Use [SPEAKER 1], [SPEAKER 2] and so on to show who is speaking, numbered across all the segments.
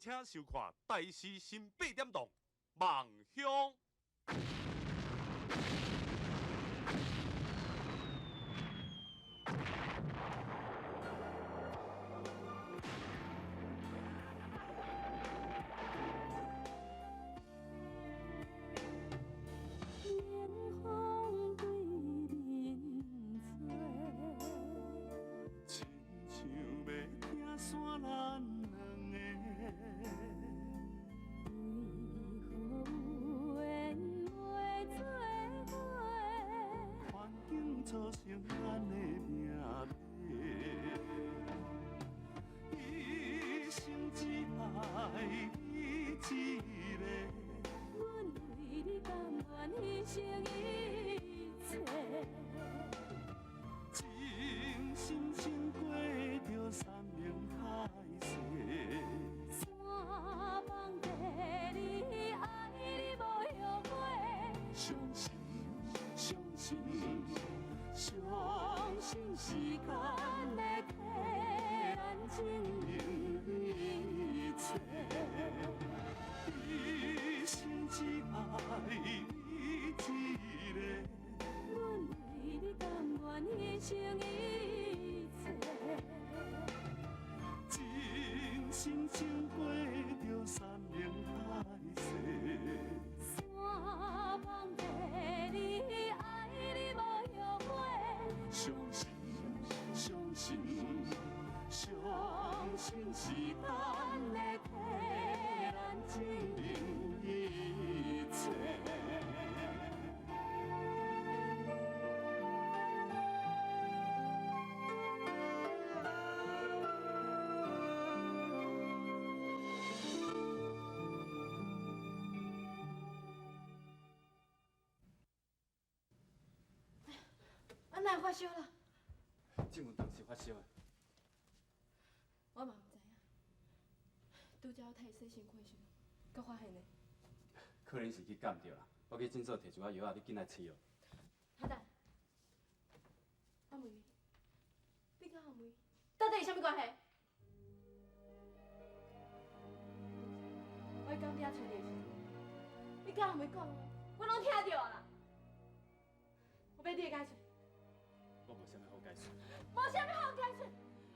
[SPEAKER 1] 請收看台視新八點檔《夢鄉》。
[SPEAKER 2] 哪會發燒啦？
[SPEAKER 3] 這有當時發燒的。
[SPEAKER 2] 我嘛毋知影，拄才我替伊洗身軀的時陣，閣發現的。
[SPEAKER 3] 可能是去感著啦。我去診所提一寡藥仔，你緊來吃哦。
[SPEAKER 2] 阿蛋，我問你，你佮阿梅到底是啥物關係？我喺港邊仔揣你的時陣，你佮阿梅講的，我攏聽著啦。我欲你的解釋。
[SPEAKER 3] 我無啥物好解釋。
[SPEAKER 2] 無啥物好解釋，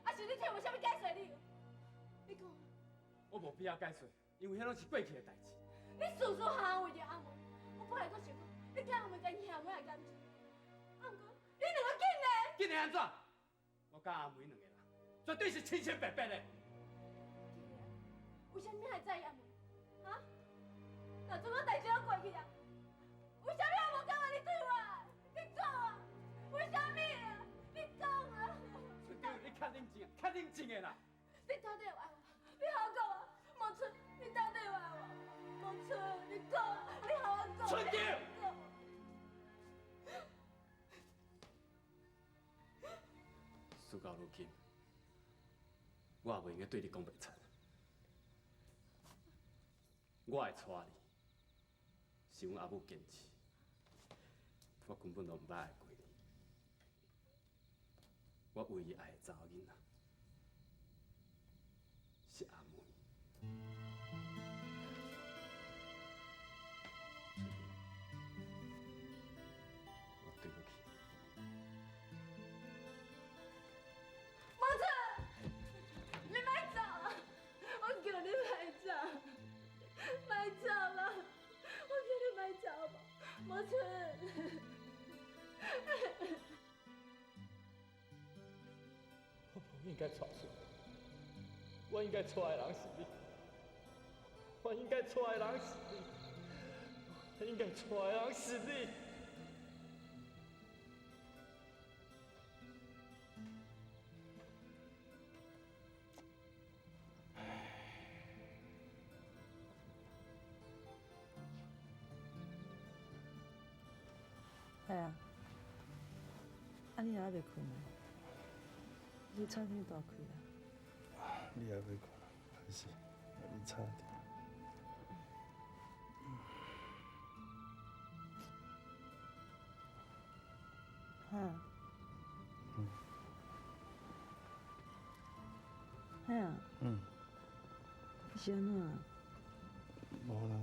[SPEAKER 2] 啊是你聽無啥物解釋理由？你講。
[SPEAKER 3] 我無必要解釋，因為彼攏是過去的代誌。
[SPEAKER 2] 你事事項項為著阿梅，我本來閣想講，你佮阿梅共兄妹的感情，啊，毋過你兩个竟然……
[SPEAKER 3] 竟然按怎？我佮阿梅兩個人，絕對是清清白白的。
[SPEAKER 2] 為啥物還在意阿梅？哈？若這款代誌攏過去啊，為啥物還無感覺你對我？你講啊！為啥物啊？你講啊！
[SPEAKER 3] 春嬌，你較冷靜，較冷靜的啦。
[SPEAKER 2] 你到底有愛我？你予我講啊！望春，你到底有愛我？望春，你講，你予我講。
[SPEAKER 3] 春嬌。事到如今，我也袂用得對你講白賊。我會娶你，是阮阿母堅持。我根本就毋捌愛過你。我唯一愛的查某囡仔是阿梅。我對不起。
[SPEAKER 2] 望春，你莫走啊！我叫你莫走，莫走啦！我叫你莫走，望春。
[SPEAKER 3] 我無應該娶出，我應該娶的人是你，我應該娶的人是你，我應該娶的人是你。
[SPEAKER 4] 係啊，啊你還未睏啊？你餐廳大開啦。
[SPEAKER 5] 你還未睏？歹勢，你吵著。
[SPEAKER 4] 哈？嗯。係啊。
[SPEAKER 5] 嗯。
[SPEAKER 4] 你是按怎？
[SPEAKER 5] 無啦，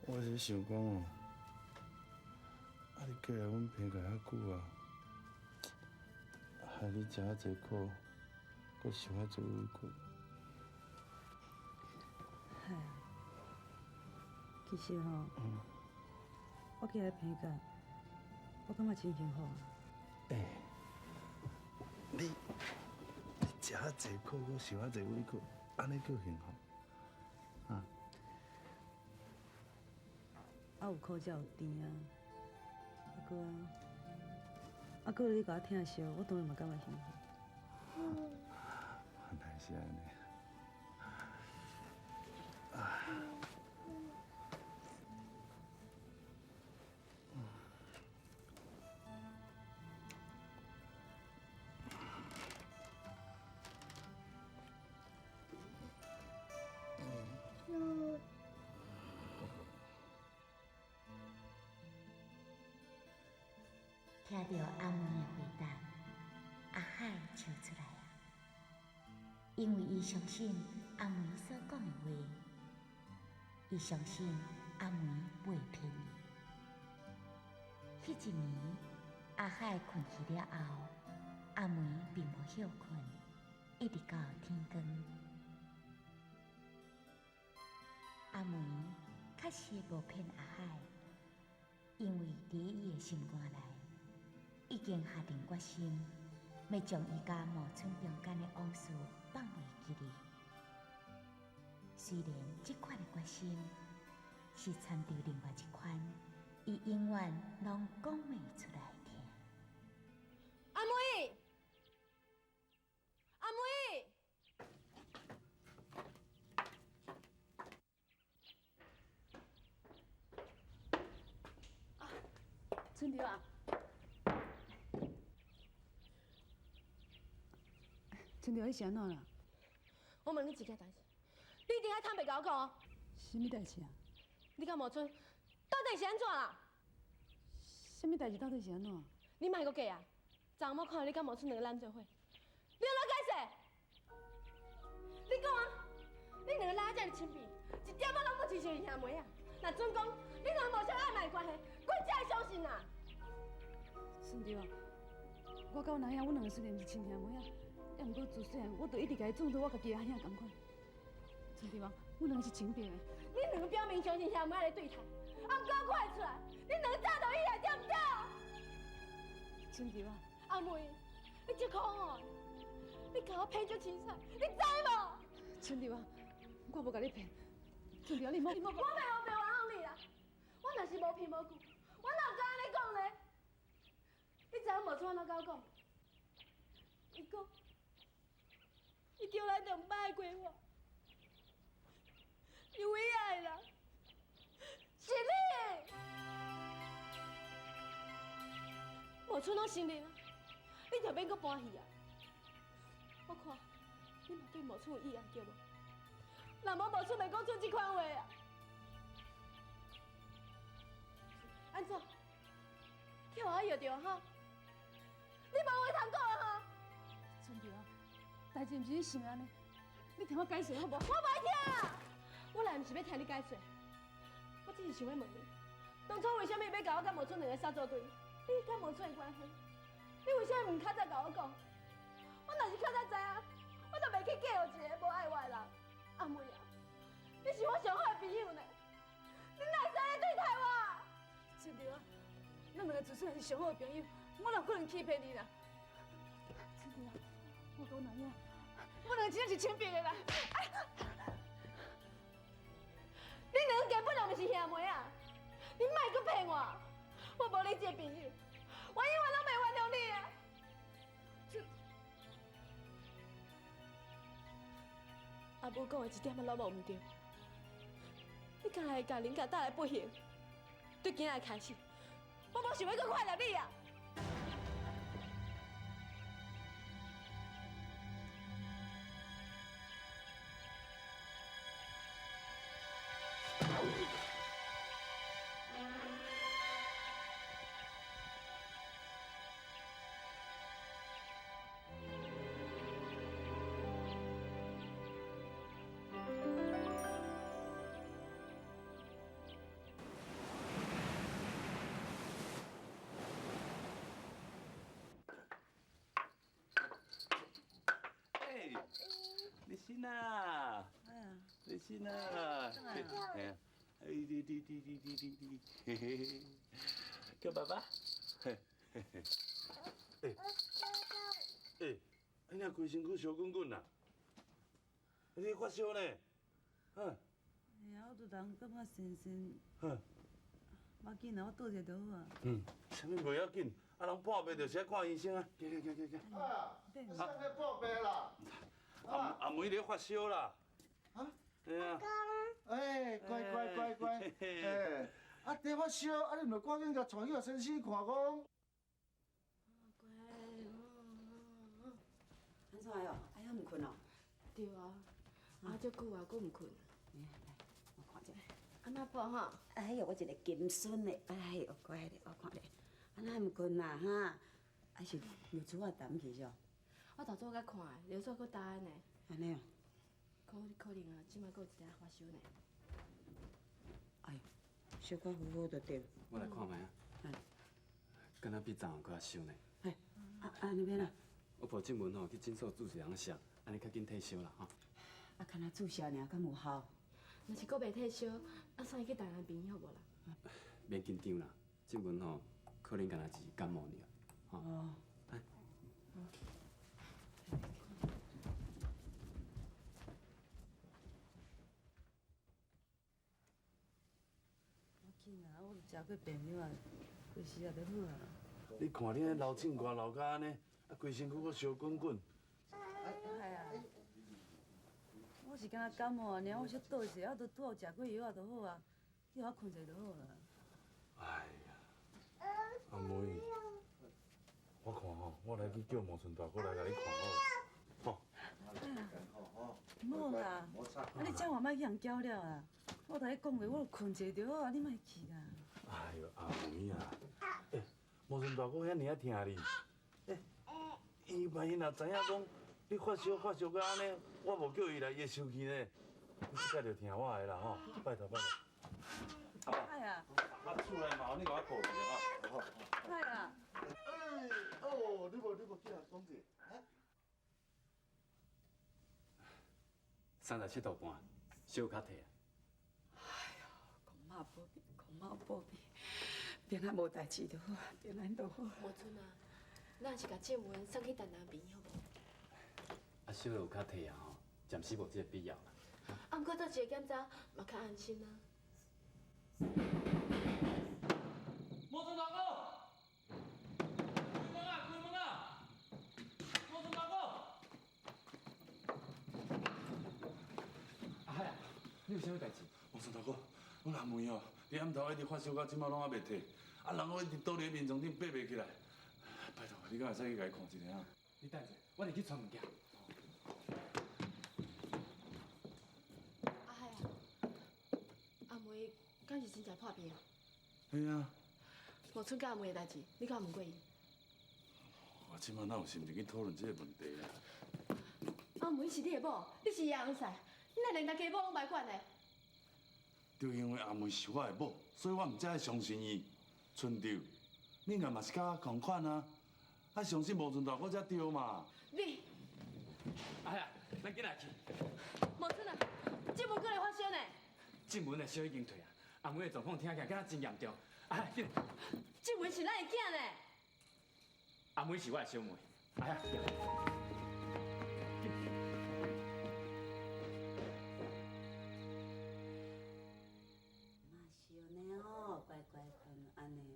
[SPEAKER 5] 我是想講哦，啊你過來阮棚內遐久啊，害你食遐濟苦，閣受遐濟委屈。
[SPEAKER 4] 係啊，其實吼，我過來棚架，我感覺真幸福。
[SPEAKER 5] 欸，你食遐濟苦，閣受遐濟委屈，按呢叫幸福？啊？
[SPEAKER 4] 啊，有苦才有甜啊！啊閣啊，啊閣你共我疼惜，我當然嘛感覺幸福。
[SPEAKER 5] 原來是按呢。
[SPEAKER 6] 聽著阿梅的回答，阿海笑出來啊！因為伊相信阿梅所講的話，伊相信阿梅袂騙伊。彼一暝，阿海睏去了後，阿梅並無歇睏，一直到天光。阿梅確實無騙阿海，因為佇伊的心肝內，已經下定決心，欲將伊佮茂春中間的往事放袂記哩。雖然這款的決心是摻著另外一款，伊永遠攏講袂出來聽。
[SPEAKER 2] 阿梅，阿梅，啊，
[SPEAKER 4] 春桃啊！春桃，你是按怎啦？
[SPEAKER 2] 我問你一件代誌，你一定愛坦白共我講哦。
[SPEAKER 4] 啥物代誌啊？
[SPEAKER 2] 你佮茂春到底是按怎啦？
[SPEAKER 4] 啥物代誌到底是按怎？
[SPEAKER 2] 你莫閣假啊！昨昏我看著你佮茂春兩个攬做伙，你按怎解釋？你講啊！你兩個拉這麼親密，一點仔攏無親像兄妹啊！若準講你兩個無啥曖昧關係，阮才會相信啊！
[SPEAKER 4] 春桃，我佮阮阿兄，阮兩个雖然毋是親兄妹啊。抑毋過自細漢，我就一直共伊當做我家己的阿兄仝款。春桃啊，阮兩个是清白的。
[SPEAKER 2] 你兩个表面相信兄妹咧對待，啊，毋過我看會出來，你兩个早就以來對毋對？
[SPEAKER 4] 春桃啊，
[SPEAKER 2] 阿梅，你這可惡，你共我騙足凊彩，你知無？
[SPEAKER 4] 春桃啊，我無共你騙。春桃，你莫，你莫，
[SPEAKER 2] 我袂烏白冤枉你啦！我若是無憑無據，我哪有敢按呢講咧？你知影無春按怎佮我講？伊講。伊叫咱兩擺過我，伊唯一愛的人是你。無春攏承認啊，你就免閣搬戲啊！我看你嘛對無春有意愛對無？若無無春袂講出這款話啊！按怎？去予我藥著哈？你無話通講啊哈？
[SPEAKER 4] 春桃啊！代誌毋是你想的按呢，你聽我解釋好無？
[SPEAKER 2] 我無愛聽啊！我來毋是欲聽你解釋，我只是想欲問你，當初為啥物欲共我佮茂春兩个殺做對？你佮茂春的關係，你為啥物毋較早共我講？我若是較早知影，我就袂去嫁予一個無愛我的人。阿妹啊，你是我上好的朋友呢，你哪會使按呢對待我？
[SPEAKER 4] 春桃啊，咱兩个自細是上好的朋友，我哪有可能欺騙你啦？春桃啊，我講哪樣？我兩个真正是清白的啦！
[SPEAKER 2] 你兩个根本就毋是兄妹啊！你莫閣騙我，我無你這個朋友，我永遠攏袂原諒你啊！阿母講的一點仔攏無毋對，你敢會共林家帶來不幸？對今仔開始，我無想欲閣看著你啊！
[SPEAKER 5] 你信啊？你信啊？哎呀，哎，你你你你你你你，嘿嘿嘿，叫爸爸。嘿嘿嘿，哎，哎，你若规身躯烧滚滚啦，你发烧呢？嗯。
[SPEAKER 4] 哎呀，我都人感觉神神。
[SPEAKER 5] 嗯。
[SPEAKER 4] 无要紧啦，我倒者就好啊。
[SPEAKER 5] 嗯，啥物袂要紧？啊，人破病就是爱看医生啊。行行行行行。
[SPEAKER 7] 啊，啥咧破病啦？
[SPEAKER 5] 阿阿梅咧发烧啦。
[SPEAKER 7] 啊？
[SPEAKER 5] 对啊。
[SPEAKER 7] 哎，乖乖乖乖，哎，啊，伫发烧，啊，你毋著赶紧共带去予先生看讲。
[SPEAKER 2] 乖，
[SPEAKER 8] 按怎哟？哎呀，毋睏哦。
[SPEAKER 2] 对啊，啊，足久啊，阁毋睏。
[SPEAKER 8] 来，我看者。
[SPEAKER 2] 啊哪抱哈？
[SPEAKER 8] 哎哟，我一个金孙的，哎哟，乖咧，我看咧，啊哪毋睏啦哈？啊是尿珠仔澹去唑？
[SPEAKER 2] 我头拄仔看的，尿珠阁焦的呢。
[SPEAKER 8] 按呢哦。
[SPEAKER 2] 可可能啊，这摆阁有一点发烧呢。
[SPEAKER 8] 哎哟，小可好好就对。
[SPEAKER 3] 我来看觅啊。敢若比昨昏阁较烧呢。
[SPEAKER 8] 哎，啊按呢欲按怎？
[SPEAKER 3] 我抱正文吼去诊所注一人射，按呢较紧退烧啦吼。
[SPEAKER 8] 啊，敢若注射尔，敢有效？
[SPEAKER 2] 若是阁袂退烧，啊送伊去台南病院好无啦？
[SPEAKER 3] 免紧张啦，正文吼可能敢若是感冒尔。吼。
[SPEAKER 8] 哦。
[SPEAKER 3] 哎。
[SPEAKER 4] 无紧啦，我食过便药啊，规时啊就好啊。
[SPEAKER 5] 你看你彼流凊汗流甲按呢，啊规身躯阁烧滚滚。
[SPEAKER 4] 哎呀，我是敢若感冒尔，我小倒一下，啊，就拄好食过药啊，就好啊，叫我睏者就好啊。
[SPEAKER 5] 哎呀，阿梅，我看吼，我来去叫毛顺大哥来共你看好。吼。
[SPEAKER 4] 莫啦，啊你这话莫去人搅了啦。我同你讲过，我睏者就好啊，你莫去啦。
[SPEAKER 5] 哎哟，阿梅啊，欸，毛顺大哥遐尔仔疼你，欸，伊万一若知影讲你发烧发烧到按呢，我无叫伊来，伊会生气呢。你这摆就听我的啦吼，拜托拜托。
[SPEAKER 4] 哎呀，
[SPEAKER 5] 啊，厝内嘛，你共我顾一下吼。
[SPEAKER 4] 哎呀。
[SPEAKER 7] 哎，哦，你无叫人讲者？
[SPEAKER 3] 37.5度，烧较退啊。
[SPEAKER 8] 哎哟，公妈保庇，公妈保庇，平安无代志就好，平安就好。
[SPEAKER 2] 无春啊，咱是共正文送去台南病院好无？
[SPEAKER 3] 啊，烧有较退啊吼，暂时无这个必要啦。
[SPEAKER 2] 啊，毋过做一个检查嘛较安心啊。
[SPEAKER 3] 无春大哥，开门啊！开门啊！无春大哥，阿海啊，你有啥物代志？
[SPEAKER 5] 无春大哥，阮阿梅哦，伫暗头一直发烧到这摆拢犹未退，啊人阁一直倒伫眠床顶爬袂起来。拜托，你敢会使去共伊看一下啊？
[SPEAKER 3] 你等者，我入去传物件。
[SPEAKER 2] 阿海啊，阿梅敢是真正破病啊？
[SPEAKER 5] 嘿啊。
[SPEAKER 2] 无春佮阿梅的代志，你敢有问过伊？
[SPEAKER 5] 我这摆哪有心情去讨论这个问题啊？
[SPEAKER 2] 阿梅是你的某，你是伊的翁婿，你若连家己某拢袂管的？
[SPEAKER 5] 就因为阿梅是我的某，所以我毋才会相信伊。春秋，你应该嘛是佮我仝款啊？啊，相信无春大哥才对嘛。
[SPEAKER 2] 你，
[SPEAKER 3] 哎呀，咱紧来去。
[SPEAKER 2] 无春啊，正文阁咧发烧呢。
[SPEAKER 3] 正文的烧已经退啊，阿梅的状况听起来敢若真严重。哎，紧。
[SPEAKER 2] 正文是咱的囝呢。
[SPEAKER 3] 阿梅是我的小妹。哎呀，
[SPEAKER 8] 嘛是按呢哦，乖乖睏，按呢哦，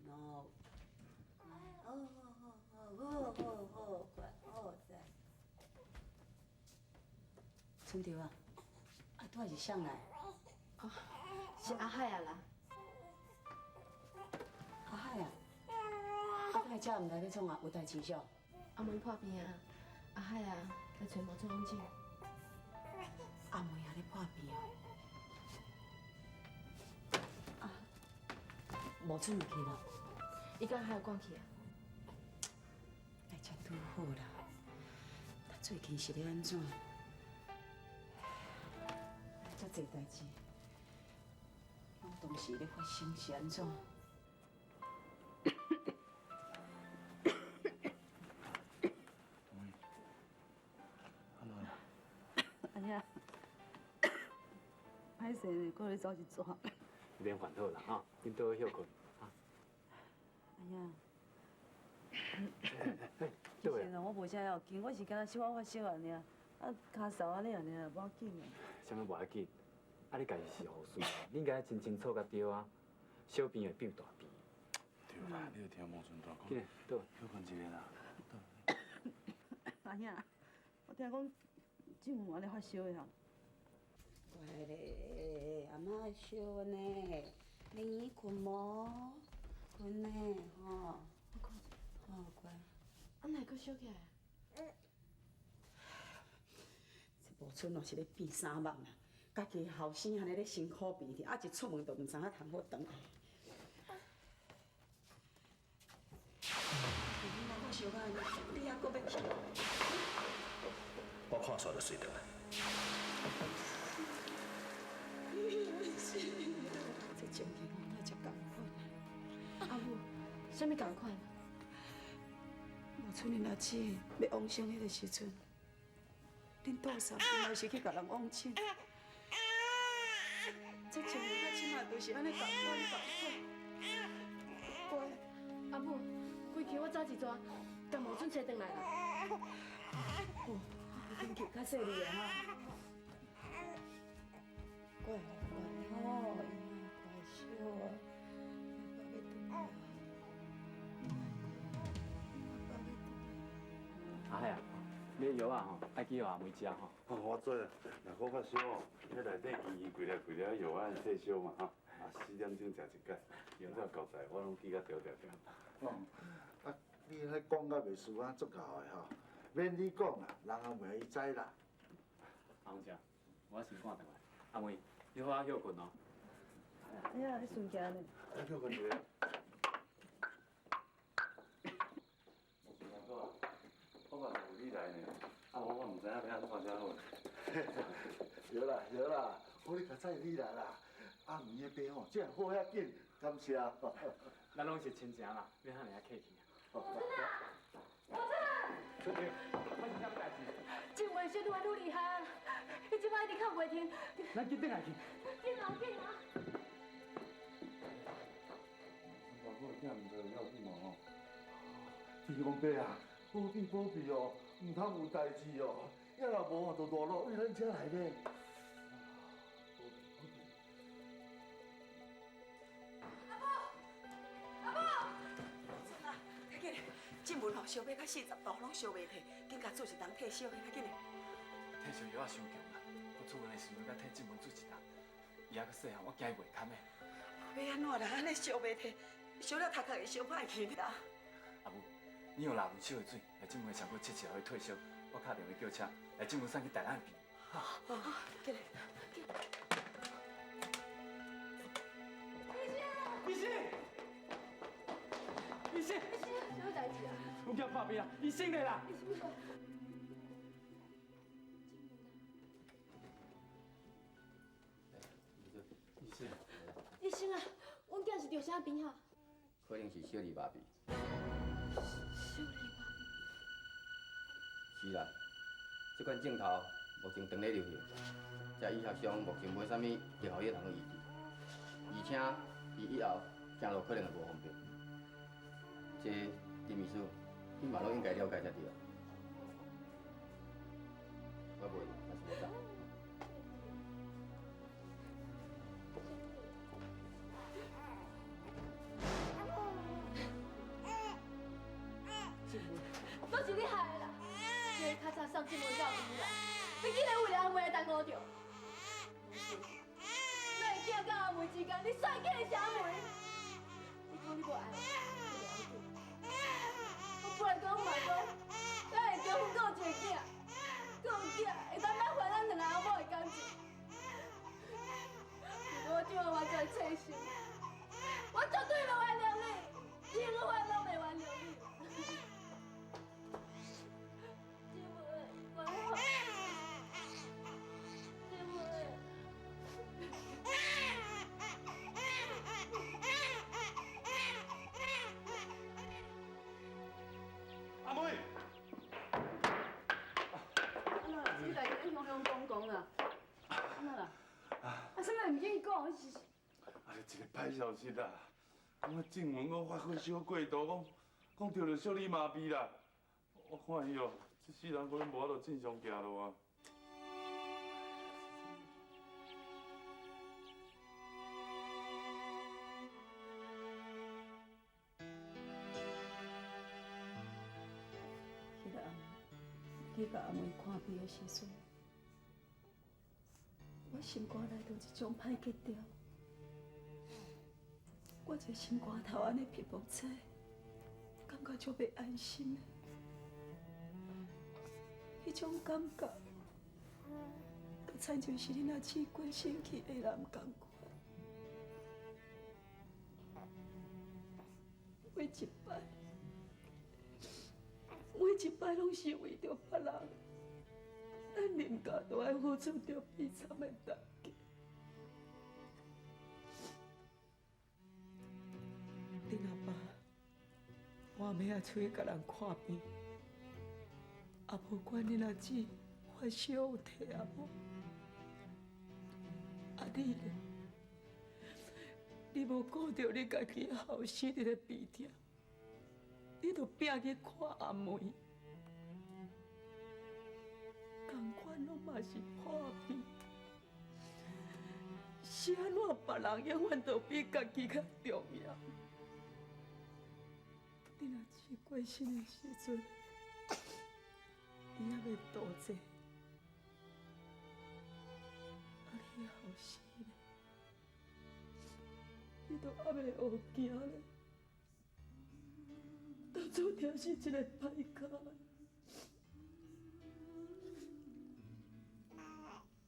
[SPEAKER 8] 睏哦，乖哦，好好好好，乖哦，在。春秋啊，啊，拄仔是谁来？
[SPEAKER 2] 哦，是阿海啊啦。
[SPEAKER 8] 阿海啊，啊，来遮毋知欲创啊？有代志啥？
[SPEAKER 2] 阿梅破病啊，阿海啊来揣无春往诊。
[SPEAKER 8] 阿梅也咧破病哦。啊，无春有去无？
[SPEAKER 2] 伊佮阿海有赶去啊。
[SPEAKER 8] 来遮拄好啦。啊，最近是咧按怎？遮济代志，拢同时咧发生，是按怎？
[SPEAKER 5] 阿妹，阿妹啊，
[SPEAKER 4] 兄，歹勢呢，閣咧走一逝。
[SPEAKER 3] 免煩惱啦，吼，恁倒去歇睏。
[SPEAKER 4] 阿兄，其實我無啥要緊，我是敢若小可發燒爾爾，啊，跤嗽按呢爾爾，無要緊的。
[SPEAKER 3] 啥物無要緊？啊，你家己是護士，你應該真清楚才對啊。小病會變大病。
[SPEAKER 5] 對啦，你有聽無春大講？
[SPEAKER 3] 緊，倒。
[SPEAKER 5] 歇睏一下啦。
[SPEAKER 4] 阿兄，我聽講政府按呢發燒的吼。
[SPEAKER 8] 乖咧，阿媽燒呢，你睏無？睏呢，吼。
[SPEAKER 2] 我睏。
[SPEAKER 8] 好乖。
[SPEAKER 2] 啊，哪會閣燒起來？
[SPEAKER 8] 這無春哦是咧變三目啦，家己後生按呢咧辛苦變的，啊一出門就毋知影通好轉來。你若閣燒到按呢，你猶閣欲去？
[SPEAKER 9] 我看煞就隨轉來。
[SPEAKER 8] 這情形哪遮仝款？
[SPEAKER 2] 阿母，啥物仝款？
[SPEAKER 8] 無春恁阿姊欲往生彼个時陣，恁杜嫂嘛是去共人往診。這情形到這馬就是按呢仝款仝款。乖，
[SPEAKER 2] 阿母，規氣我走一逝，共無春揣轉來啦。
[SPEAKER 8] 好，你緊去較細膩的哈。乖啦乖吼，嬰仔乖小啊，爸爸欲轉來啊，爸爸欲轉來。
[SPEAKER 3] 阿海啊，你的藥啊吼，愛去予阿梅食吼。
[SPEAKER 5] 我知啦，若閣發燒哦，彼內底醫院規粒規粒藥仔退燒嘛吼，啊4點鐘食一擺，藥了交代我攏記甲牢牢牢。
[SPEAKER 7] 哦，啊，你彼講甲袂輸啊，足𠢕的吼，免你講啦，人也袂伊知啦。
[SPEAKER 3] 阿紅姐，我先趕轉來。阿梅，你好好歇睏哦。
[SPEAKER 4] 哎呀，你順行呢？
[SPEAKER 5] 我歇睏一下。我嘛有你來呢，啊無我毋知影欲按怎才好。
[SPEAKER 7] 對啦對啦，好你較早你來啦。阿梅的爸吼，這樣好遐緊，感謝。
[SPEAKER 3] 咱攏是親情啦，免遐爾仔客氣。
[SPEAKER 2] 無春啊，無春啊！
[SPEAKER 3] 春妞，發生啥物代誌？
[SPEAKER 2] 靜文燒愈來愈厲害，伊這擺一直哭袂停。
[SPEAKER 3] 咱緊轉來去。
[SPEAKER 2] 緊啊緊啊！
[SPEAKER 5] 大哥，囝毋知有要緊無吼？
[SPEAKER 7] 天公伯啊，保庇保庇哦，毋通有代誌哦。要若無就大路為咱遮來咧。
[SPEAKER 8] 阿母，阿母，春啊，較緊嘞，靜文吼燒欲到40度，攏燒袂退，緊共注一筒退燒的，較緊嘞。
[SPEAKER 3] 退燒藥仔傷強啦，我出門的時陣才替靜文注一筒，伊猶閣細漢，我驚伊袂堪的。
[SPEAKER 8] 欲按怎啦？按呢燒袂退，燒了頭殼會燒歹去啦。
[SPEAKER 3] 阿母，你用蠟文燒的水來靜文的傷口切切，予伊退燒。我敲電話叫車來靜文送去台南病院。
[SPEAKER 8] 好，起來。
[SPEAKER 3] 醫生，醫生，
[SPEAKER 2] 醫生，啥物代誌啊？
[SPEAKER 3] 阮囝破病啦，醫生來啦！
[SPEAKER 2] 醫生。
[SPEAKER 3] 醫生，
[SPEAKER 2] 醫生啊，阮囝是著啥病啊？
[SPEAKER 10] 可能是小兒麻痹。
[SPEAKER 2] 小兒麻痹。
[SPEAKER 10] 是啦，這款症頭目前當咧流行，在醫學上目前無啥物特效藥通去醫治，而且伊以後行路可能會無方便。這林醫師，你嘛攏應該了解才對。我袂，我是欲走。
[SPEAKER 2] 都是你害的啦！你較早送這門到醫院，你竟然為了阿梅來耽誤著。咱的囝佮阿梅之間，你算計的是阿梅？你講你無愛我，這無要緊。我本來講嘛講，咱會結婚顧一個囝，顧囝會當挽回咱兩个翁某的感情。不過我這擺完全清醒，我絕對袂原諒你，永遠攏袂原諒你。
[SPEAKER 5] 阿妹，
[SPEAKER 4] 啊，這代誌你雄雄講講啦，敢会毋紧讲？是。
[SPEAKER 5] 啊，一个歹消息啦，讲啊静文讲发烧过度，讲讲著著小儿麻痹啦。我看伊哦，这世人可能无法度正常行路啊。
[SPEAKER 8] 彼个暗，去共阿梅看病的时阵，我心肝内就一种歹格调。我这心肝头按呢皮薄切，感觉足袂安心的。彼种感觉，就亲像是恁阿姊过身去的人仝款。每一摆，每一摆拢是为著别人，咱林家都爱付出著悲惨的代价。
[SPEAKER 9] 恁阿爸半暝仔出去共人看病，也无管恁阿姊发烧有退啊无。啊你咧，你无顾著你家己后生伫咧悲痛，你就拼去看阿梅，仝款拢嘛是破病，是按怎别人永远都比家己较重要？恁阿姊过身的时阵，伊犹未渡济，啊你后生咧，你都犹未学行咧，都注定是一个歹跤。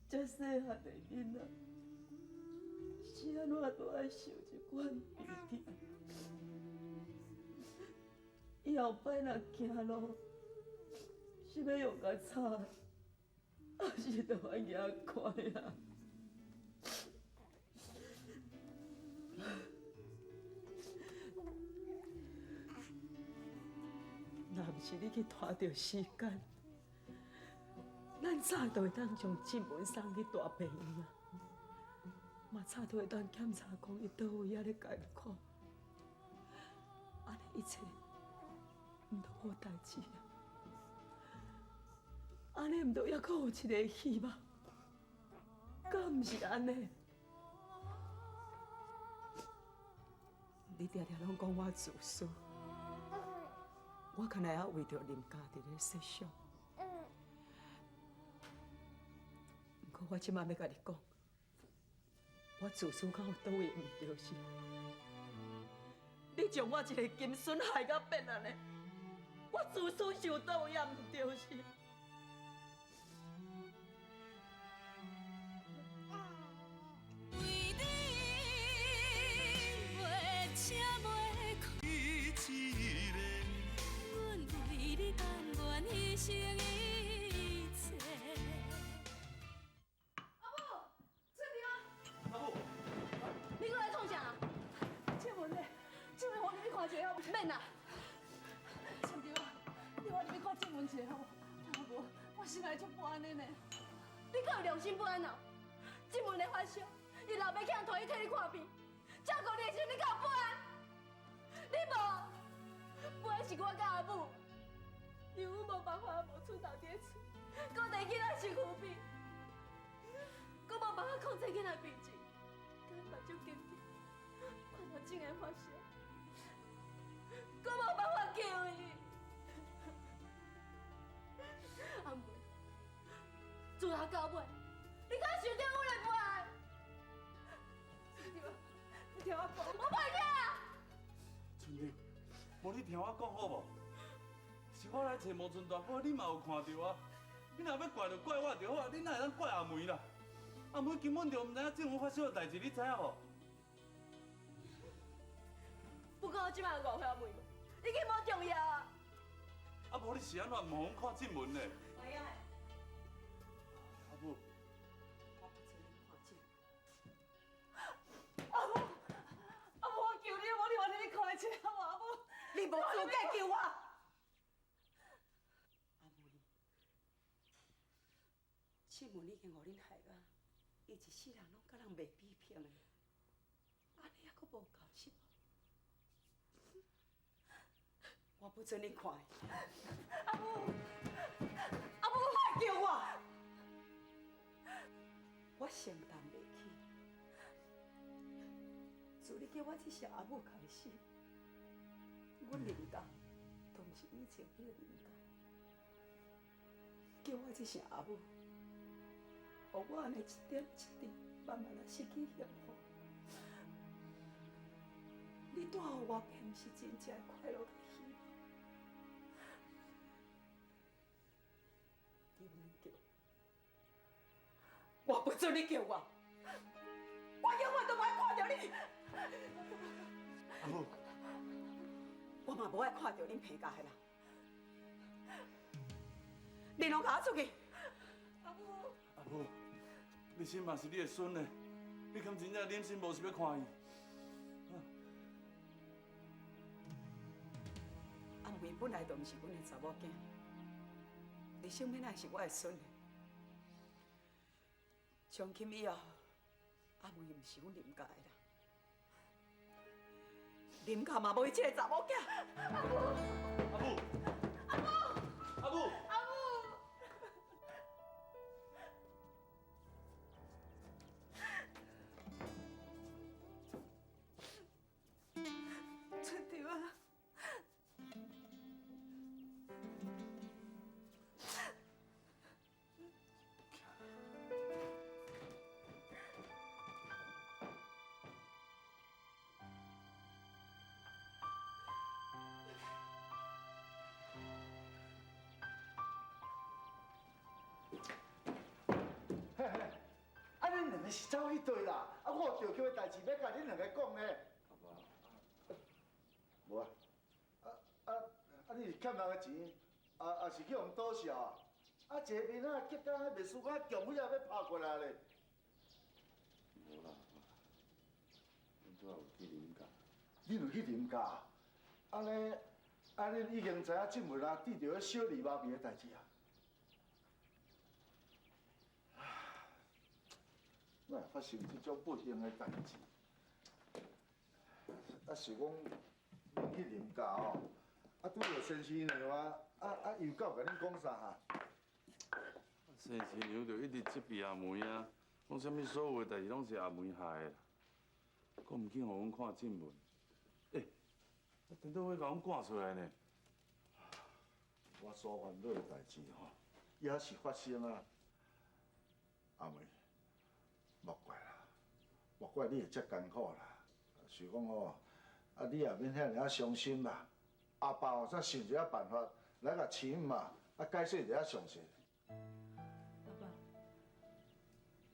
[SPEAKER 9] 这细汉的囡仔，是按怎都爱受这款悲痛。伊后摆若行路，是欲用共吵，抑是就爱行快啊？若毋是你去拖著时间，咱早就会当将静文送去大病院啊，嘛早就会当检查讲伊佗位犹咧艰苦，按呢一切毋都无代志啊？按呢毋都犹阁有一个希望？敢毋是按呢？你定定拢讲我自私，我敢若犹为著林家伫咧设想。毋过我这摆欲共你讲，我自私敢有佗位毋对是？你将我一个金孙害甲变按呢，我自私是有佗位也毋对是？
[SPEAKER 2] 为你袂请袂苦，阮为你甘愿牺牲一切。
[SPEAKER 4] 阿母，春娣啊！阿母，你阁来创啥？静文咧，静文，我入去看一下好无？免啦。春娣啊，你予我入去看静文一下好无？阿母，我心内足不安的呢。你阁有良心不安哦？静文咧发烧，伊老爸去人拖伊替你看病，照顾你的时阵，你敢有不安？你无，不安是我佮阿母，因为阮无办法无出头伫咧厝，阁缀囡仔身躯边，阁无办法控制囡仔病情，佮目睭紧紧，看到静会发烧，阁无办法救伊。阿梅，自头到尾，你敢想著阮会不安？你听我讲，我袂听。
[SPEAKER 5] 春娣，无你听我讲好无？是我来揣无春大哥，你嘛有看著啊？你若欲怪就怪我就好啊，你哪会当怪阿梅啦？阿梅根本就毋知影静文发烧的代志，你知影无？
[SPEAKER 2] 不管我这摆有误会阿梅无，已经无重要啊。
[SPEAKER 5] 啊，无你是按怎毋予阮看静文呢？
[SPEAKER 8] 会用的。
[SPEAKER 5] 阿母，
[SPEAKER 8] 我不找你看诊。
[SPEAKER 4] 阿母，阿母，我求你，我你予你看一下好无？阿母，
[SPEAKER 8] 你无资格求我。阿梅，静文已经予恁害甲
[SPEAKER 9] 伊一世人攏佮人袂比拼的，按呢犹閣無夠是無？我不准你看伊。
[SPEAKER 4] 阿母，阿母，
[SPEAKER 9] 莫叫我，我承擔袂起。自你叫我這聲阿母開始，阮林家都毋是以前彼个林家。叫我這聲阿母，予我按呢一點一滴慢慢仔失去幸福。你帶予我，並毋是真正的快樂佮希望。你毋免叫我，我不准你叫我，我永遠都無愛看著你。
[SPEAKER 5] 阿母，
[SPEAKER 9] 我嘛無愛看著恁彭家的人，恁攏共我出去。
[SPEAKER 4] 阿母，
[SPEAKER 5] 阿母，你心嘛是你的孫呢，你敢真正忍心無想欲看伊？
[SPEAKER 9] 阿梅本來就毋是阮的查某囝，你啥物乃是我的孫呢？從今以後，阿梅毋是阮林家的人，林家嘛無伊這个查某囝。
[SPEAKER 4] 阿母，
[SPEAKER 5] 阿母，
[SPEAKER 4] 阿母，
[SPEAKER 5] 阿母，
[SPEAKER 4] 阿母。春蝶啊！
[SPEAKER 7] 嘿嘿，啊，恁兩个是走去佗啦？啊，我有著急的代誌欲共恁兩个講呢。
[SPEAKER 5] 阿爸，
[SPEAKER 7] 無啊，你是欠人的錢，啊是去予人倒數啊？啊，一个面仔激甲彼秘書敢強飛仔欲拍過來咧。
[SPEAKER 5] 無啦，阿爸，阮拄仔有去林家。
[SPEAKER 7] 你有去林家？按呢，啊，恁已經知影進文啊，拄著彼小李媽咪的代誌啊？哪會發生這種不幸的代誌？啊，是講恁去林家哦，啊，拄著先生娘啊，伊有敢有共恁講啥哈？
[SPEAKER 5] 先生娘就一直責備阿梅啊，講啥物所有的代誌攏是阿梅害的啦，閣毋肯予阮看正文。欸，啊，顛倒欲共阮趕出來呢？
[SPEAKER 7] 我所煩惱的代誌吼，也是發生啊。阿梅，莫怪啦，莫怪你會遮艱苦啦。是講吼，啊，你也免遐爾仔傷心啦。阿爸哦，再想一下辦法來共錢嘛，啊，解釋一下詳細。
[SPEAKER 4] 阿爸，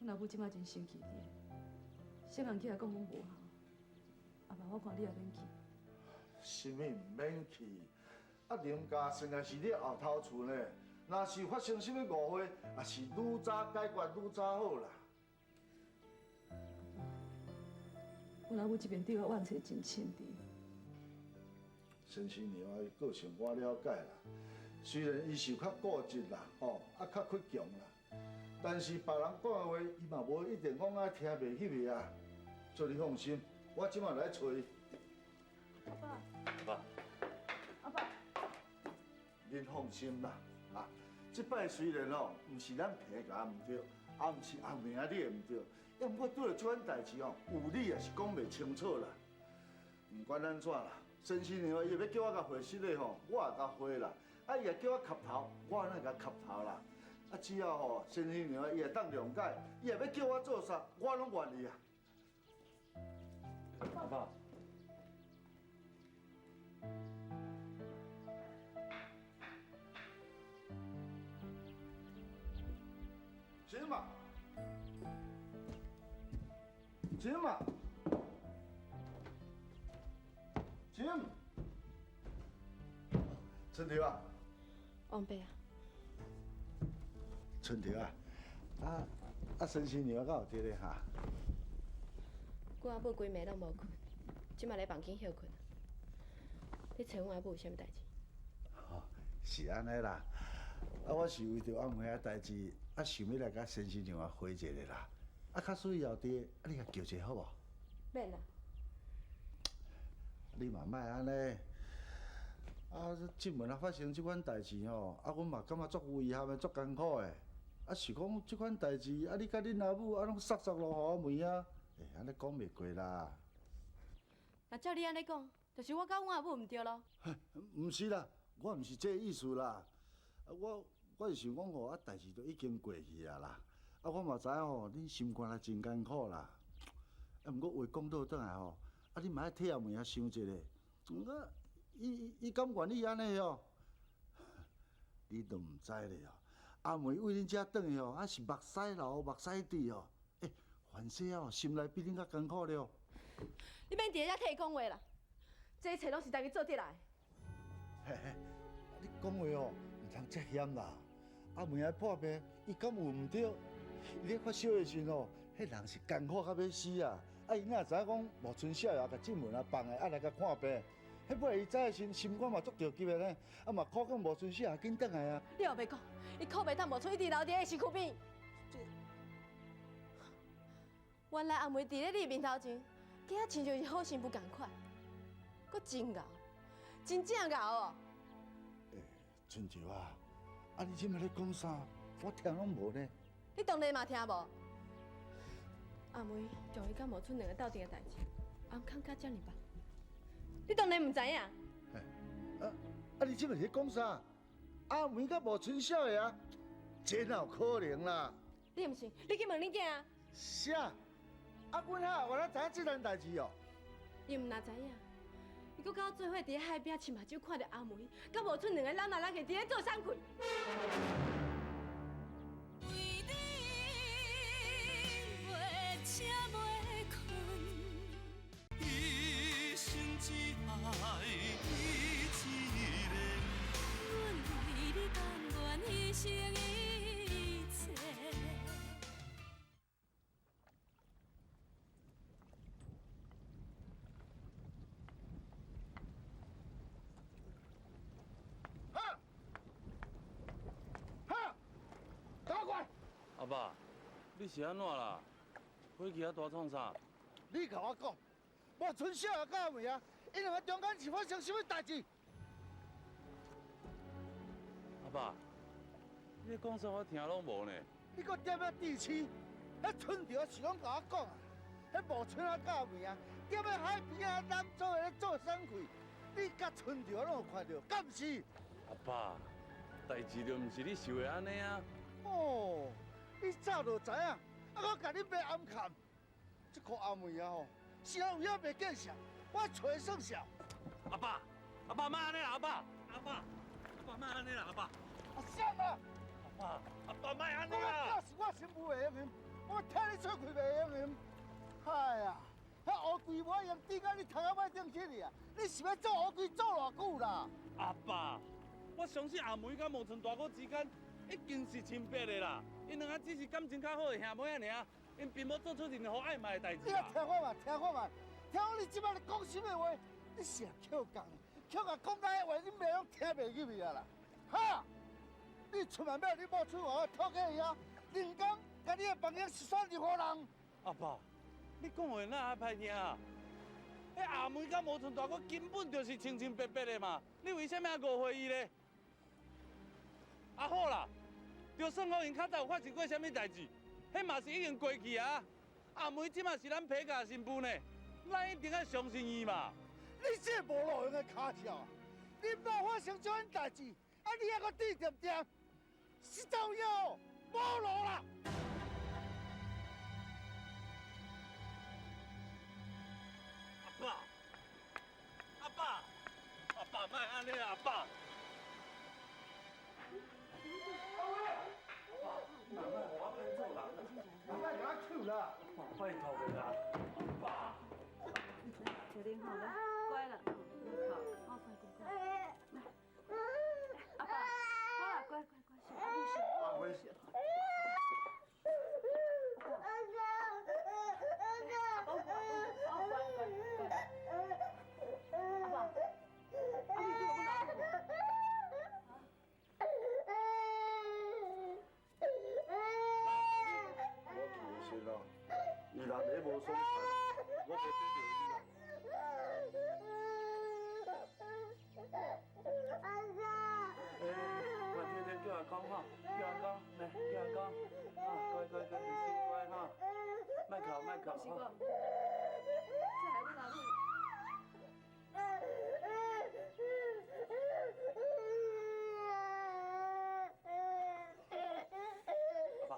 [SPEAKER 4] 阮老母這擺真生氣你，小人起來講阮無孝。阿爸，我看你也免去。
[SPEAKER 7] 啥物毋免去？啊，林家現在是你後頭厝呢，若是發生啥物誤會，也是愈早解決愈早好啦。
[SPEAKER 4] 阮老母這邊對我怨氣真深佇。
[SPEAKER 7] 先生娘的個性我了解啦，雖然伊是較固執啦，吼，啊較倔強啦，但是別人講的話，伊嘛無一定講愛聽袂入去啊。所以你放心，我這馬來揣伊。
[SPEAKER 4] 阿爸。
[SPEAKER 5] 阿爸。
[SPEAKER 4] 阿爸。
[SPEAKER 7] 恁放心啦，啊，這擺雖然吼，毋是咱彭家毋對，也毋是阿梅仔你的毋對，抑毋過拄著這款代誌吼，有理也是講袂清楚啦。毋管按怎啦，先生娘伊欲叫我共回失的吼，我也共回啦。啊，伊若叫我磕頭，我哪會共磕頭啦？啊，只要吼先生娘伊會當諒解，伊若欲叫我做啥，我攏願意啊。
[SPEAKER 5] 阿爸。
[SPEAKER 7] 錢嘛，錢嘛，錢，春桃啊，
[SPEAKER 2] 王伯啊，
[SPEAKER 7] 春桃啊，啊，先生娘敢有佇咧哈？
[SPEAKER 2] 阮阿母規暝攏無睏，這馬咧房間歇睏。你揣阮阿母有啥物代誌？
[SPEAKER 7] 哦，是按呢啦。啊，我是為著阿梅仔代誌，啊，想欲來共先生娘仔回一下啦。啊，假使伊后伫，啊，你共叫一下好无？
[SPEAKER 4] 免啦。
[SPEAKER 7] 你嘛莫按呢。啊，这门啊发生这款代志吼，啊，阮嘛感觉足有遗憾的，足艰苦的。啊，是讲这款代志，啊，你佮恁阿母啊，拢捒捒落予阿梅啊，欸，按呢讲袂过啦。
[SPEAKER 4] 若照你按呢讲，就是我佮阮阿母毋对囉。
[SPEAKER 7] 毋是啦，我毋是这个意思啦。啊，我是想讲吼，啊，代志都已经过去啊啦。啊，我嘛知影吼，恁心肝内真艰苦啦。啊，毋过话讲倒转来吼，啊，你嘛爱替阿梅仔想一下。啊，伊敢愿意按呢哦？你都毋知咧哦。阿梅为恁遮转去哦，啊是目屎流目屎滴哦。欸，凡势哦，心内比恁较艰苦了。
[SPEAKER 4] 你免伫遐替伊讲话啦，这一切拢是家己做得来的。
[SPEAKER 7] 嘿嘿，你讲话哦，毋通遮险啦。阿梅仔破病，伊敢有毋对？伊咧发烧的时阵哦，彼人是艰苦到欲死啊！啊，伊哪知影讲无春少爷共进门啊放的，啊来共看病。彼尾伊知的时阵，心肝嘛足著急的呢，啊嘛苦讲无春少爷紧转来啊。
[SPEAKER 4] 你后袂讲，伊苦袂当无春一直留伫彼身躯边。原来阿梅伫咧你面头前，敢若亲像是好新妇仝款，阁真𠢕，真正𠢕哦。
[SPEAKER 7] 欸，春潮啊，啊你这摆咧讲啥？我听拢无呢。
[SPEAKER 4] 你当然嘛听无。阿梅将伊佮无春两个斗阵的代志，暗藏甲遮尔捌，你当然毋知影。
[SPEAKER 7] 啊你这摆是咧讲啥？阿梅佮无春少爷，这哪有可能啦？
[SPEAKER 4] 你毋信？你去问恁囝啊。
[SPEAKER 7] 啥？啊，阮哈原来知影这件代志哦。
[SPEAKER 4] 伊毋若知影，伊阁佮我做伙伫海边饲目睭，看著阿梅佮无春两个揽来揽去，伫咧做啥气？
[SPEAKER 2] 为你袂醒袂困，
[SPEAKER 1] 一生只爱你一个。
[SPEAKER 2] 阮为你甘愿牺牲一切。
[SPEAKER 7] 哈！哈！打过来！
[SPEAKER 5] 阿爸，你是按怎啦？火气遐大创啥？
[SPEAKER 7] 你共我讲，无春少爷佮阿梅啊，𪜶两个中间是发生啥物代志？
[SPEAKER 5] 阿爸，你咧讲啥我听拢无呢。
[SPEAKER 7] 你阁踮遐智痴？彼春潮是拢共我讲啊，彼无春仔佮阿梅啊，踮咧海边仔揽做伙咧做啥气？你佮春潮拢有看著，敢毋是？
[SPEAKER 5] 阿爸，代志就毋是你想的按呢啊。
[SPEAKER 7] 哦，你早就知影，啊，我共你买暗崁，这箍阿梅啊吼，是啊有影袂见识，我揣算数。
[SPEAKER 5] 阿爸，阿爸，莫按呢啦，阿爸，阿爸，阿爸，莫按呢啦，阿爸。
[SPEAKER 7] 阿啥啊？
[SPEAKER 5] 阿爸，阿爸，莫按呢啦。
[SPEAKER 7] 我是我新妇袂用翕，我替你出气袂用翕。哎呀，彼乌龟无用，顶到你头壳歹顶去啊！你是欲做乌龟做偌久啦？
[SPEAKER 5] 阿爸，我相信阿梅佮无春大哥之间已经是亲白的啦，𪜶两个只是感情较好的兄妹仔尔，𪜶并无做出任何暧昧的代志。
[SPEAKER 7] 你来听我嘛，听我嘛，听讲你这摆咧讲啥物话？你是捡共，捡共讲到彼话，恁妈拢听袂入去啊啦！哈！你出面欲你某出外讨价伊啊？人工佮你的房间是选任何人？
[SPEAKER 5] 阿爸，你讲话哪遐歹听啊？彼阿梅佮无春大哥根本就是清清白白的嘛，你为啥物爱误会伊咧？啊好啦，就算讲𪜶较早有发生过啥物代志，彼嘛是已经过去啊。阿梅这嘛是咱皮家新妇呢，咱一定爱相信伊嘛。
[SPEAKER 7] 你这无路用的跤鸟，你某发生这款代志，啊你犹阁滴恬恬，实在有影无路啦！
[SPEAKER 5] 阿爸，阿爸，阿爸，莫按呢啦，阿爸。
[SPEAKER 7] 阿爸，莫共我抢啦！
[SPEAKER 5] 拜托的啦，阿爸。
[SPEAKER 8] 小玲好来，乖了，好，好，乖乖乖，来，阿爸，好了，乖乖乖，睡，睡。阿爸，阿你对我
[SPEAKER 7] 我其实咯，伊人咧無爽快，我袂得著伊啦。
[SPEAKER 2] 阿公。
[SPEAKER 5] 欸，我天天叫阿公吼，叫阿公，來叫阿公，啊，乖乖乖，你心乖哈，莫哭莫哭哈。
[SPEAKER 4] 這係阮阿母。
[SPEAKER 5] 阿爸。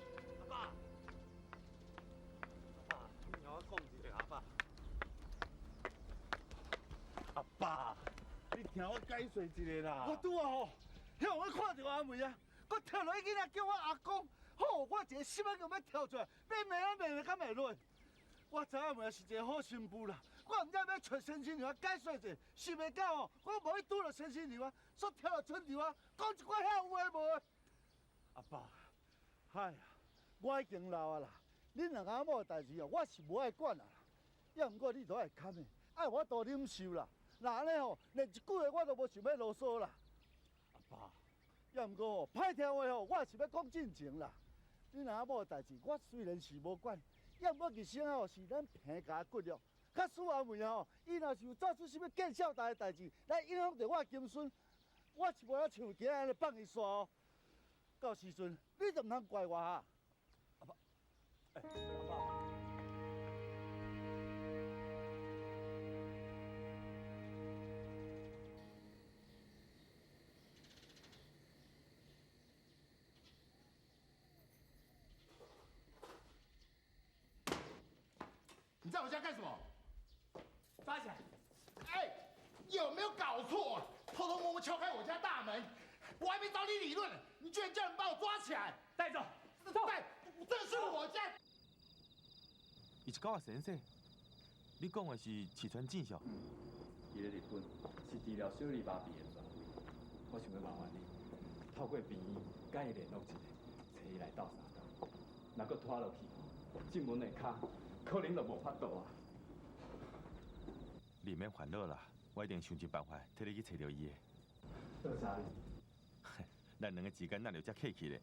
[SPEAKER 5] 阿爸，阿爸，你听我讲一下，阿爸。阿爸，你聽我解釋一下啦。
[SPEAKER 7] 我拄仔吼，遐我看著阿梅啊，閣跳落去囡仔叫我阿公，吼，我一个心仔就欲跳出來，欲罵啊罵罵敢會落。我知阿梅是一個好新婦啦，我毋知欲揣先生娘解釋者，想袂到吼，我無去拄著先生娘，煞跳落春娘，講一寡遐有的無的。阿爸，哎呀，我已經老啊啦，恁兩阿某的代誌哦，我是無愛管啊啦。抑毋過你都愛堪的，愛我多忍受啦。若按呢吼，連一句話我都無想欲囉嗦啦。阿爸，抑毋過吼，歹聽話吼，我是欲講進前啦。恁阿某的代誌，我雖然是無管，抑毋過其實吼是咱平家骨肉。假使阿梅吼，伊若是有做出啥物見笑大的代誌，來影響著我的金孫，我是無法像今仔按呢放伊煞哦。到時陣，你就毋通怪我啊！
[SPEAKER 5] 阿爸，欸，阿爸。
[SPEAKER 11] 你在我家幹什麼？
[SPEAKER 3] 抓起來！
[SPEAKER 11] 哎，有沒有搞錯啊？偷偷摸摸敲開我家大門，我還沒找你理論，你居然叫人把我抓起來！
[SPEAKER 3] 帶走！
[SPEAKER 11] 帶，這是我家。
[SPEAKER 5] 伊是九仔先生，你講的是四川進校。
[SPEAKER 10] 伊咧日本是治療小兒麻痹的專位，我想欲麻煩你，透過病院佮伊聯絡一下，揣伊來鬥相共。若閣拖落去，進門的跤可能就無法度啊！
[SPEAKER 5] 你免煩惱啦，我一定想盡辦法替你去揣著伊的。
[SPEAKER 10] 多謝你。
[SPEAKER 5] 咱兩个之間哪會遮客氣咧？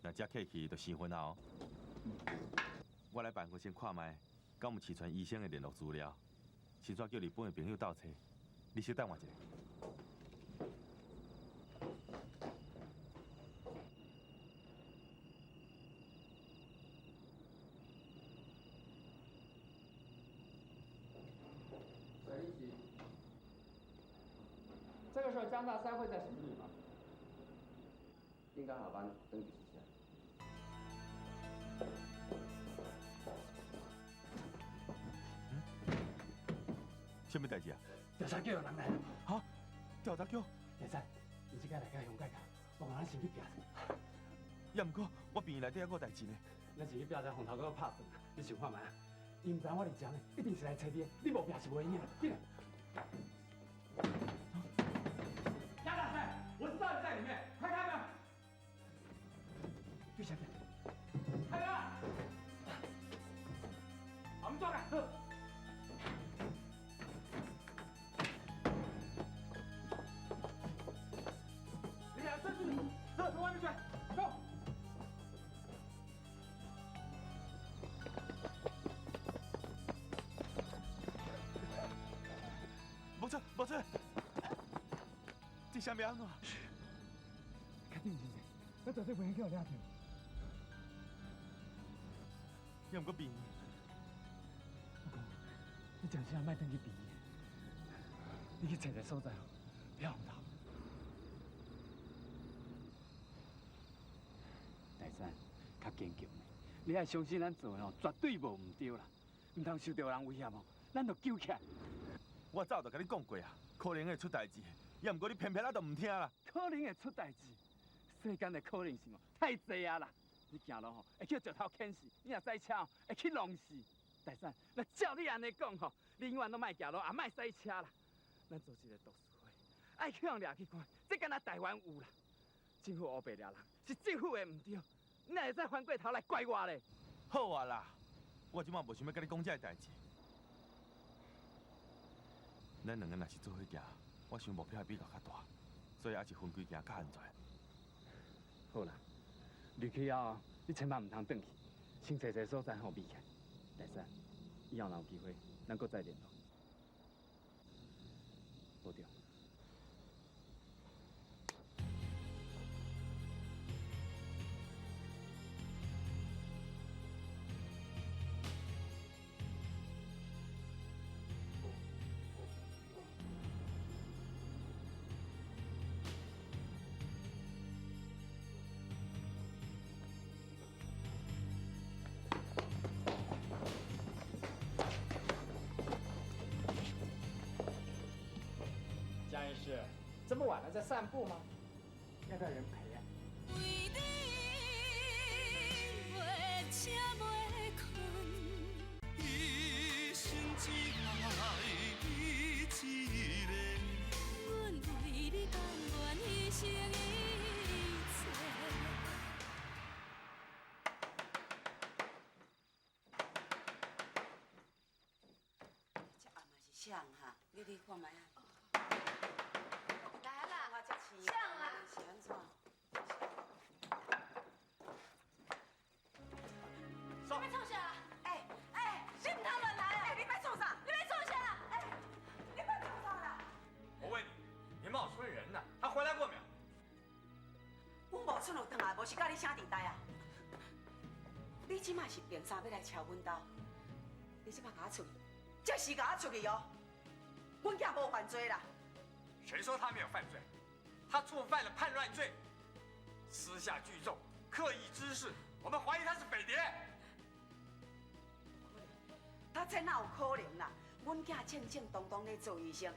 [SPEAKER 5] 若遮客氣，就生分啊！哦。我來辦公室看覓，敢有四川醫生的聯絡資料，先怎叫日本的朋友鬥揣？你小等我一下。
[SPEAKER 3] 這個時候江大三會在什麼地方？
[SPEAKER 10] 應該下班轉去宿舍。
[SPEAKER 5] 什麼代誌啊？
[SPEAKER 3] 調查局有人來了。
[SPEAKER 5] 哈？調查局？
[SPEAKER 3] 大三，你這個來到鄉間，我講咱先去拚者。
[SPEAKER 5] 也毋過，我病院內底猶閣有代誌呢。
[SPEAKER 3] 咱先去拚者，風頭閣拍算。你想看覓啊？伊毋知我佇遮呢，一定是來揣你的。你無拚是無閒的。進來。江大三，我知道你在裡面，快開門！對下面，開門！把門撞開。你倆站住！走，從外面去，走。
[SPEAKER 5] 無錯，無錯。這啥物按怎？
[SPEAKER 3] 確定是啥？咱絕對袂用叫掠著。
[SPEAKER 5] 也毋過病院。
[SPEAKER 3] 我講，你暫時也莫轉去病院，你去揣一个所在哦，不要予人。大三，較堅強的，你愛相信咱做的哦，絕對無毋對啦。毋通受著人威脅哦，咱就救起來。
[SPEAKER 5] 我早就共你講過啊，可能會出代誌。也毋過你偏偏仔就毋聽啦。
[SPEAKER 3] 可能會出代誌，世間的可能性哦太濟啊啦！你行路吼會去石頭牽死，你若駛車吼會去弄死。大三，若照你按呢講吼，你永遠攏莫行路，也莫駛車啦。咱組織一个讀書會，愛去予掠去關，這敢若台灣有啦。政府烏白掠人，是政府的毋對，你哪會使翻過頭來怪我咧？
[SPEAKER 5] 好啊啦，我這擺無想欲佮你講這个代誌。
[SPEAKER 12] 咱兩个若是做伙行，我想目標會比較較大，所以猶是分開行較安全。
[SPEAKER 3] 好啦，入去後你千萬毋通轉去，先揣一个所在吼避起來。大山，以後若有機會，咱閣再聯絡。保重。
[SPEAKER 13] 江医师，这么晚了在散步吗？要不要人陪啊？
[SPEAKER 2] 为你袂醒袂困，
[SPEAKER 1] 一生只爱你一个。
[SPEAKER 2] 阮为你甘愿牺牲一切。
[SPEAKER 8] 这阿嘛是啥哈？你去看觅啊。
[SPEAKER 4] 来啦，啥啦？
[SPEAKER 8] 是按怎？
[SPEAKER 4] 你欲创啥？哎哎，你毋通乱来啊！你欲创啥？你欲创啥？哎，你欲创啥啦？
[SPEAKER 13] 我问你，你茂春人呢？他回来过没有？
[SPEAKER 8] 阮茂春有转来，无是佮你啥伫台啊？你这马是凭啥欲来敲阮兜？你这马共我出去，这时共我出去哦！阮囝无犯罪啦。
[SPEAKER 13] 谁说他没有犯罪？他触犯了叛乱罪，私下聚众，刻意滋事，我们怀疑他是匪谍。
[SPEAKER 8] 他这哪有可能啦？阮囝正正当当咧做医生，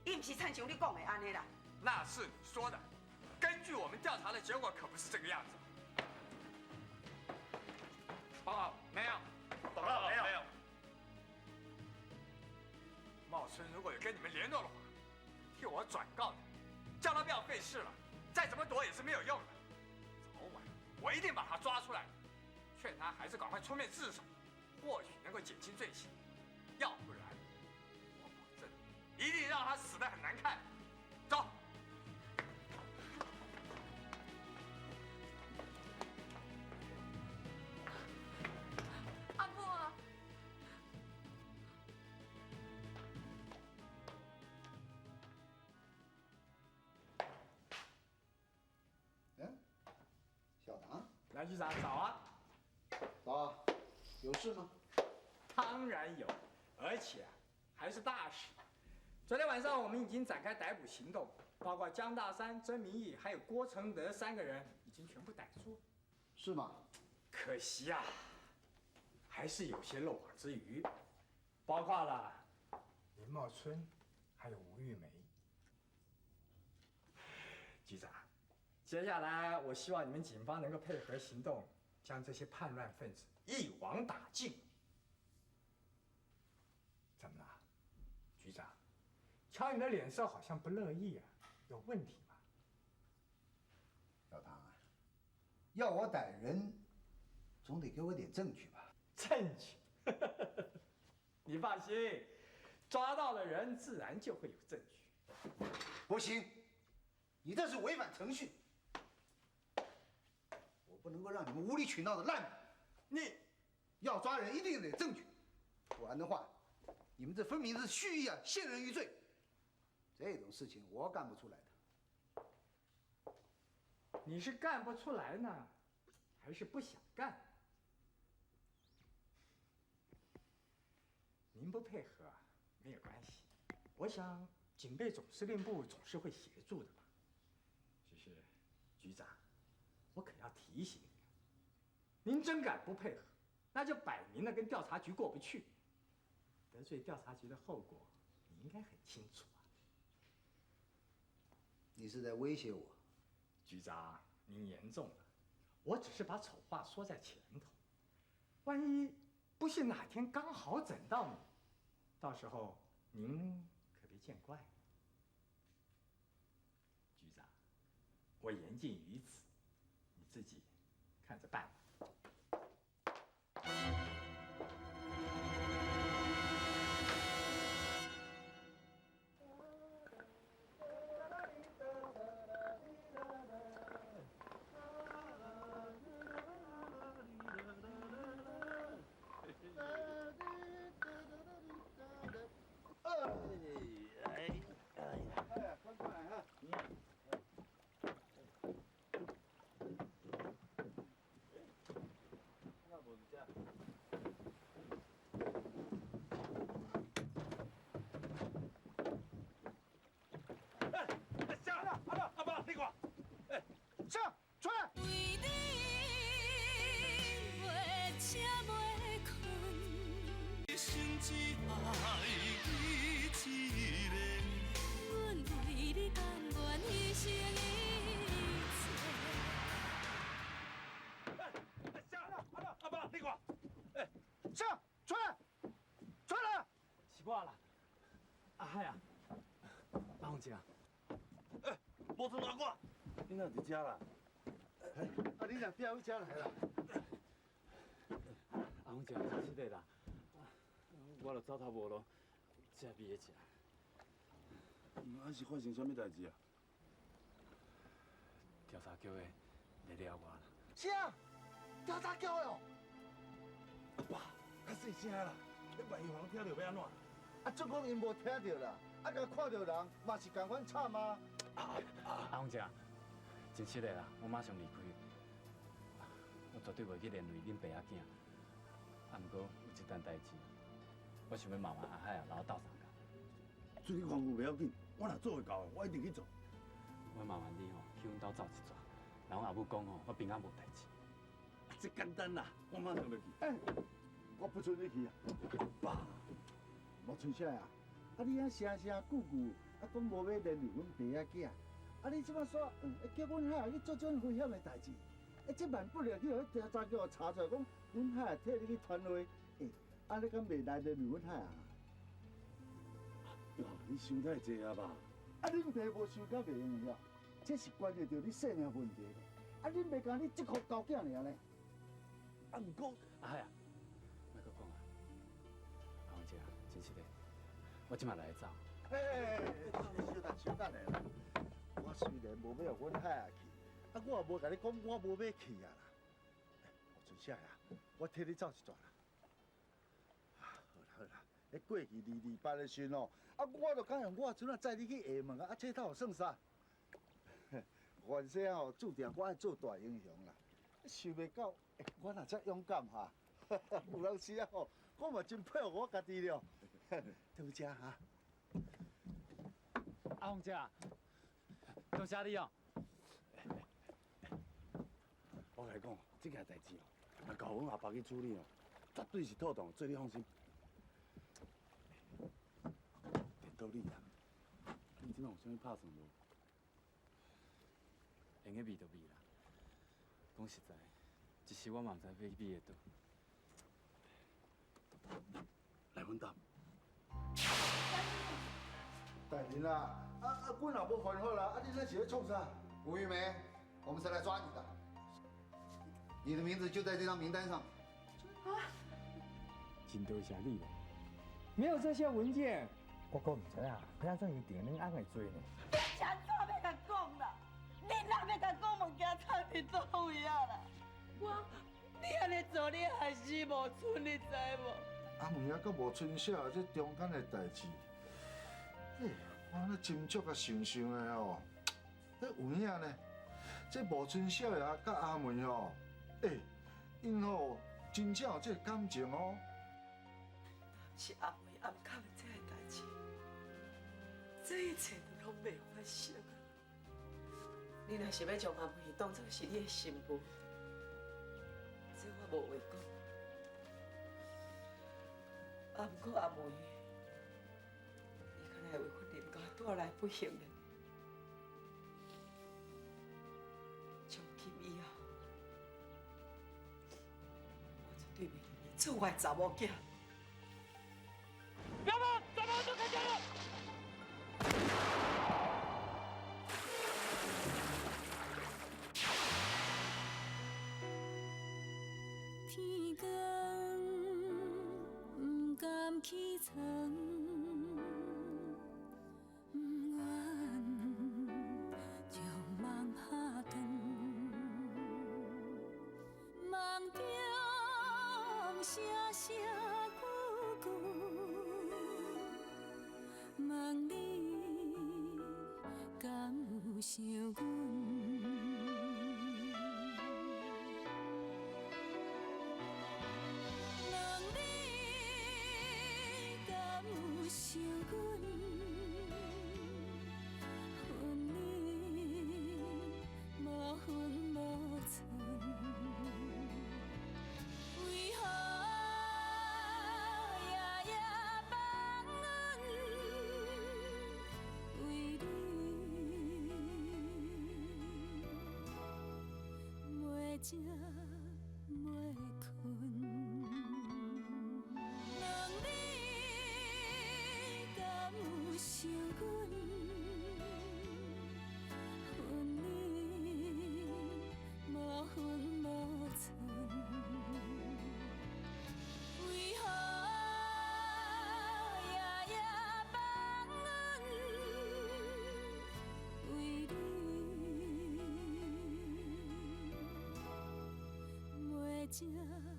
[SPEAKER 8] 伊毋是亲像你讲的按呢啦。
[SPEAKER 13] 那是你说的，根据我们调查的结果，可不是这个样子。报告没有？报告没有。没有。茂春如果有跟你们联络的话，替我转告他，叫他不要费事了，再怎么躲也是没有用的。早晚我一定把他抓出来，劝他还是赶快出面自首，或许能够减轻罪行。要不然，我保证一定让他死得很难看。走。
[SPEAKER 2] 阿母啊！
[SPEAKER 7] 嗯，小唐，
[SPEAKER 13] 蓝局长早啊！
[SPEAKER 7] 早啊，有事吗？
[SPEAKER 13] 当然有，而且还是大事。昨天晚上我们已经展开逮捕行动，包括江大山、曾明义还有郭承德三个人已经全部逮住。
[SPEAKER 7] 是吗？
[SPEAKER 13] 可惜啊，还是有些漏网之鱼，包括了林茂春，还有吴玉梅。局长，接下来我希望你们警方能够配合行动，将这些叛乱分子一网打尽。怎么了，局长？瞧你的脸色好像不乐意啊，有问题吗？
[SPEAKER 7] 小唐啊，要我逮人，总得给我点证据吧？
[SPEAKER 13] 证据？你放心，抓到了人，自然就会有证据。
[SPEAKER 7] 不行，你这是违反程序。我不能够让你们无理取闹的滥捕。
[SPEAKER 13] 你
[SPEAKER 7] 要抓人一定得证据，不然的话，你们这分明是蓄意啊陷人于罪。这种事情我干不出来的。
[SPEAKER 13] 你是干不出来呢，还是不想干？您不配合没有关系，我想警备总司令部总是会协助的嘛。只是，局长，我可要提醒你，您真敢不配合，那就摆明了跟调查局过不去，得罪调查局的后果，你应该很清楚啊。
[SPEAKER 7] 你是在威胁我？
[SPEAKER 13] 局长，您言重了，我只是把丑话说在前头，万一不幸哪天刚好整到你，到时候您可别见怪。局长，我言尽于此，你自己看着办。
[SPEAKER 14] 生只愛你一个。
[SPEAKER 2] 阮為你甘願犧牲一切。
[SPEAKER 5] 阿爸，你看，
[SPEAKER 7] 啥？出來，出來！
[SPEAKER 3] 是我啦，阿海啊，阿鳳姐啊，
[SPEAKER 5] 欸，無賰阿我，你哪佇遮啦？
[SPEAKER 7] 啊，你若調去遮來啦？
[SPEAKER 3] 阿鳳姐，真實的啦，我著走投無路，才避佇遮。
[SPEAKER 5] 啊是發生啥物代誌啊？
[SPEAKER 3] 調查局的來掠我啦。
[SPEAKER 7] 啥？調查局的哦？
[SPEAKER 5] 阿爸，較細聲啦，你萬一予人聽著欲按怎？
[SPEAKER 7] 啊，總講𪜶無聽著啦，啊，共看著人嘛是仝款慘啊。
[SPEAKER 3] 阿鳳姐，真實的啦，我馬上離開。我絕對袂去連累恁爸仔囝。啊，毋過有一件代誌，我想欲麻煩阿海啊，來我鬥相共。
[SPEAKER 5] 做你吩咐袂要緊，我若做會到的，我一定去做。
[SPEAKER 3] 我麻煩你吼，去阮兜走一逝，然後阿母講吼，我平安無代誌。
[SPEAKER 5] 這簡單啦，我馬上就去。
[SPEAKER 7] 欸，我不准你去啊！
[SPEAKER 5] 阿爸，
[SPEAKER 7] 無春啥啊？啊，你遐聲聲句句，啊，講無欲連累阮爸仔囝，啊，你這擺煞叫阮海去做這種危險的代誌，欸，這萬不了去予調查局查出來，講阮海替你去傳話，欸，啊，你敢袂來連累阮海啊？
[SPEAKER 5] 哇，你想太濟啊吧？
[SPEAKER 7] 啊，恁爸無想甲袂用了，這是關係著你性命問題。啊，恁爸干你這箍狗囝爾呢？
[SPEAKER 5] 啊，毋過，
[SPEAKER 3] 阿海啊，莫閣講啊，阿鳳姐啊，真實的，我這馬來走。
[SPEAKER 7] 欸，小等小等下啦，我雖然無欲予阮海仔去，啊，我也無共你講我無欲去啊啦。吳春寫啊，我替你走一逝啦。啊，好啦好啦，彼過去228的時陣哦，啊，我就敢用我孫仔載你去廈門啊，啊，這套算啥？原先吼注定我愛做大英雄啦，想袂到，欸，我若遮勇敢哈，有當時啊吼，我嘛真佩服我家己了。多謝哈。
[SPEAKER 3] 阿鳳姐，多謝你哦。
[SPEAKER 5] 我共你講，這件代誌哦，若交阮阿爸去處理哦，絕對是妥當，做你放心。電到你啊，你這擺有啥物拍算無？
[SPEAKER 3] 會用得避就避啦。講實在，一時我嘛毋知欲去避佗。
[SPEAKER 5] 來阮兜。
[SPEAKER 7] 大人啊，啊啊，阮也無犯法啦，啊，你這是咧創啥？
[SPEAKER 15] 吳玉梅，我們是來抓你的，你的名字就在這張名單上。
[SPEAKER 9] 啊！
[SPEAKER 16] 真多謝你啦，沒有這些文件，我閣毋知影，欲按怎伊定恁翁的罪呢？
[SPEAKER 9] 你怎欲共講啦？你若欲共講物件藏佇佗位啊啦？我，你按呢做，你害死無春，你知無？
[SPEAKER 7] 阿梅啊，佮無春寫這中間的代誌，欸，我按呢斟酌啊想想的哦，這有影呢？這無春少爺佮阿梅哦，欸，𪜶吼真正有這個感情哦。
[SPEAKER 9] 是阿梅暗藏這个代誌，這一切都攏袂發生啊！你若是欲將阿梅當作是你的新婦，這我無話講。啊，毋過阿梅，伊敢若會為阮林家帶來不幸呢？從今以後，我絕對袂讓伊做我的查某囝。
[SPEAKER 3] 不要跑，再跑就開槍了！
[SPEAKER 2] 天光毋甘起床，毋願將夢拍斷，夢中聲聲句句，問你敢有想阮？問你敢有想阮？分你無分無寸，為何也
[SPEAKER 14] 情。